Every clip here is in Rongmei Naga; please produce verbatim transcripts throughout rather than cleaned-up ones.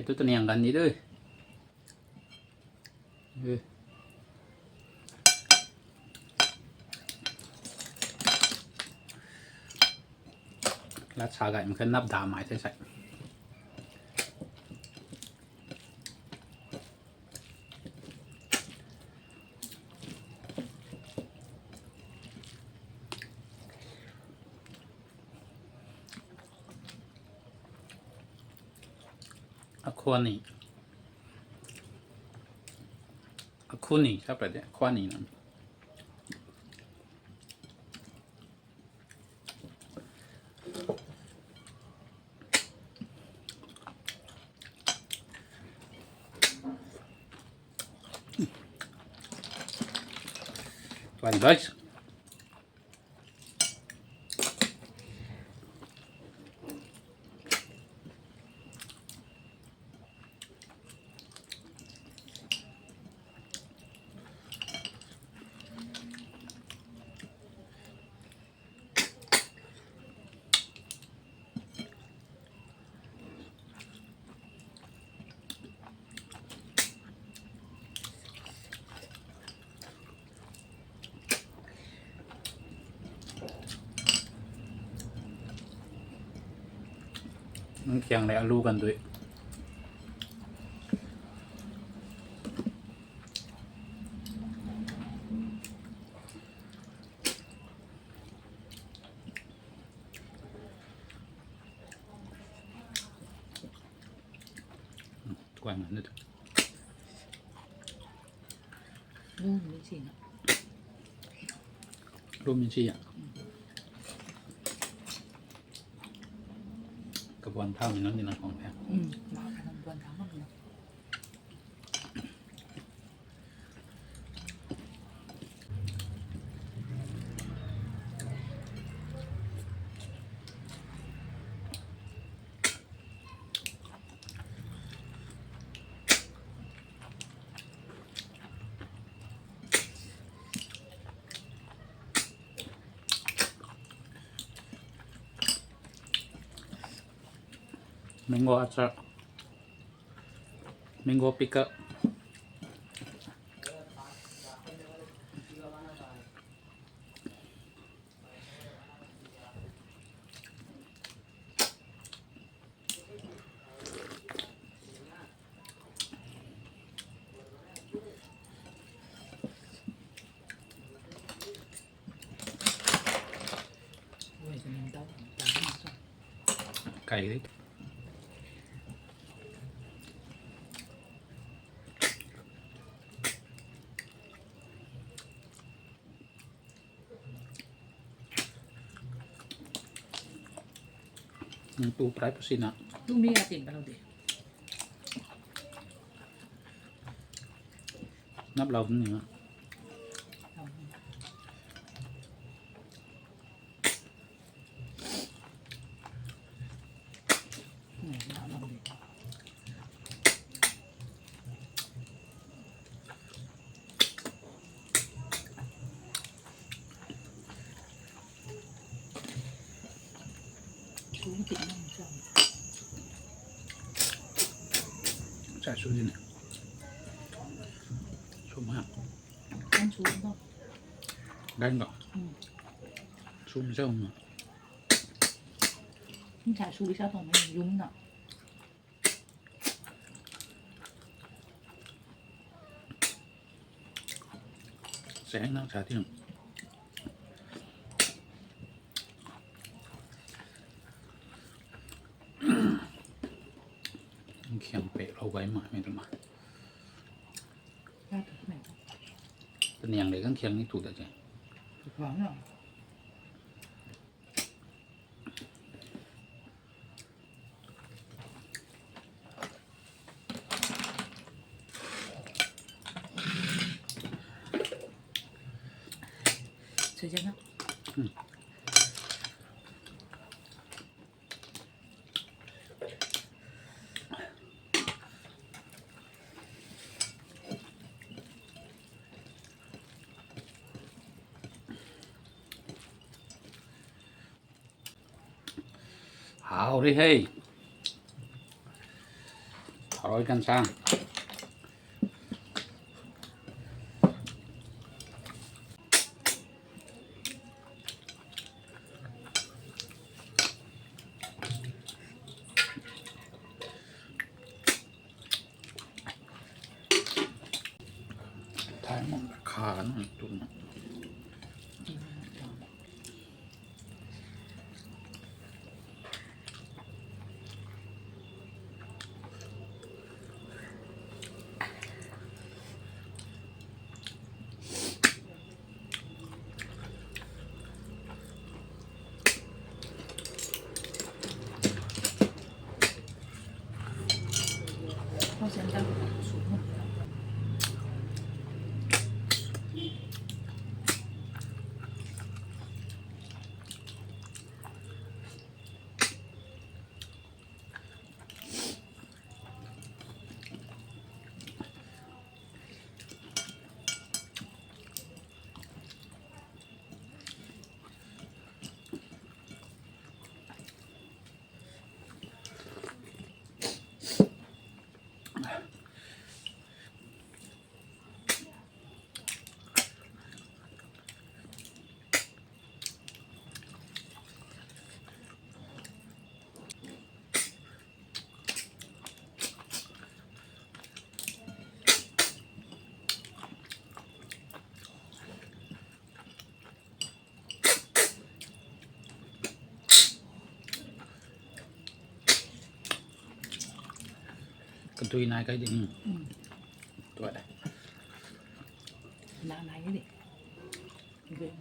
Tu taniang gan ni de. Lat sa gay mak khe, nap da mai the sai. Akhwani. Akhuni, sap ra de, akhwani na. Tuan guys. Khiang le alu kan dui. Tuan ngan de. Lu mi si na. Lu mi si ya. Kabuan thau mi nunc di na khang the. Kabuan thau mi na. Mango achar, mango pickle. Kai de. Tu prai pu si na. Tu mi a tin pa lo de. Nap lau ni na. Sa su din. Su ma. Kan su ba. Gan ba. Su mi sa ma. Sa su sa tong mai yum na. Seng na sa tiang. Khiang pe lou gay ma mi tu ma. Taniang le kan khiang ni tu da che. Hau ri hei. Arui kan sang. Thai mong kha nung tu. Kadui nai kai di ni. Tuai. Na nai di. Tuai.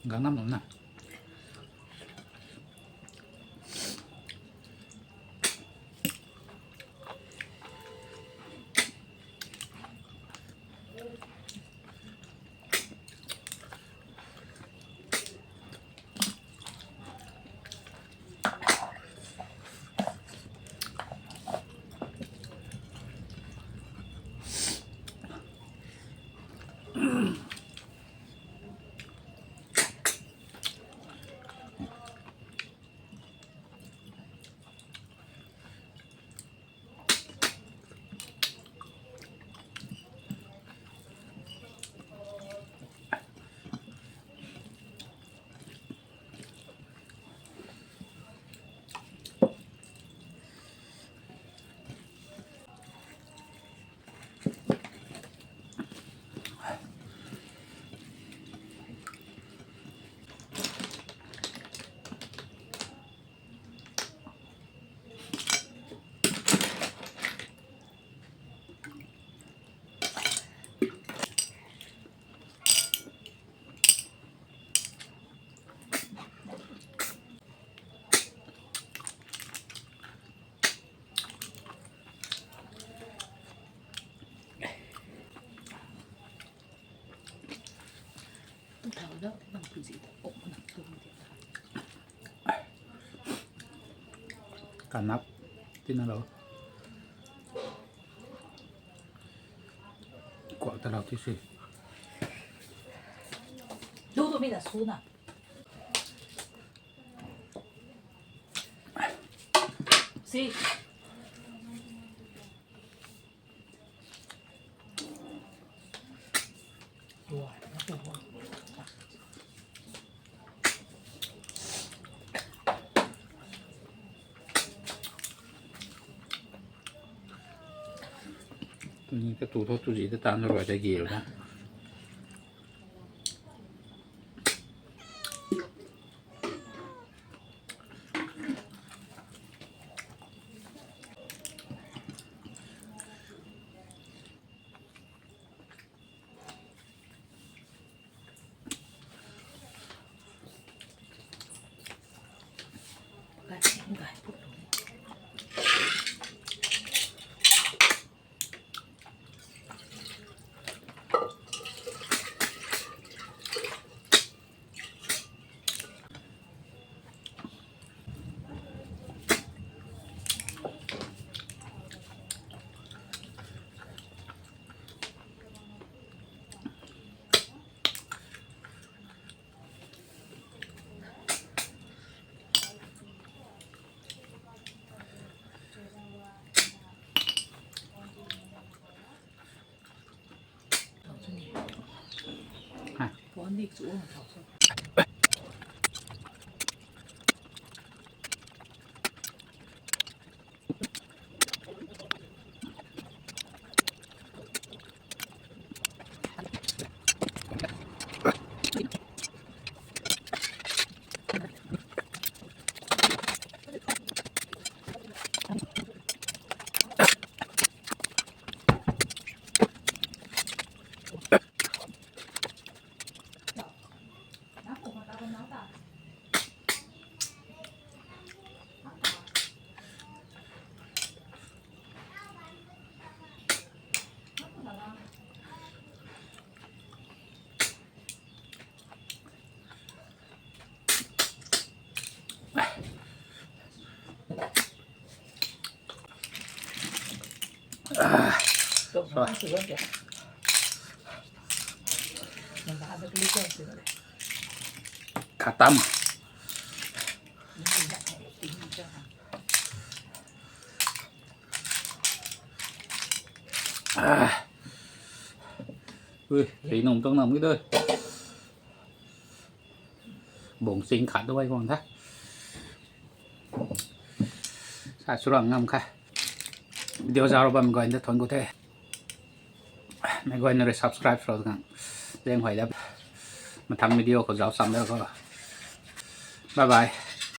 Gangnam nunc na. Kanap tina lo. Kuak ta lo ti si. Lu tu mi da su na. Si. Tuni ta tu tho tu zi ta tan rui ta gel na. Khatam. Ui, ri nung tuang nam ki dui. Bung sing khat dui guang the. Sa surang ngam kha. Video zauc bam guay ta thuanc ku the. Mei guayna rui subscribe sw khang zaeng huay da. Mathang video khou zauc cham da kho. Bye bye.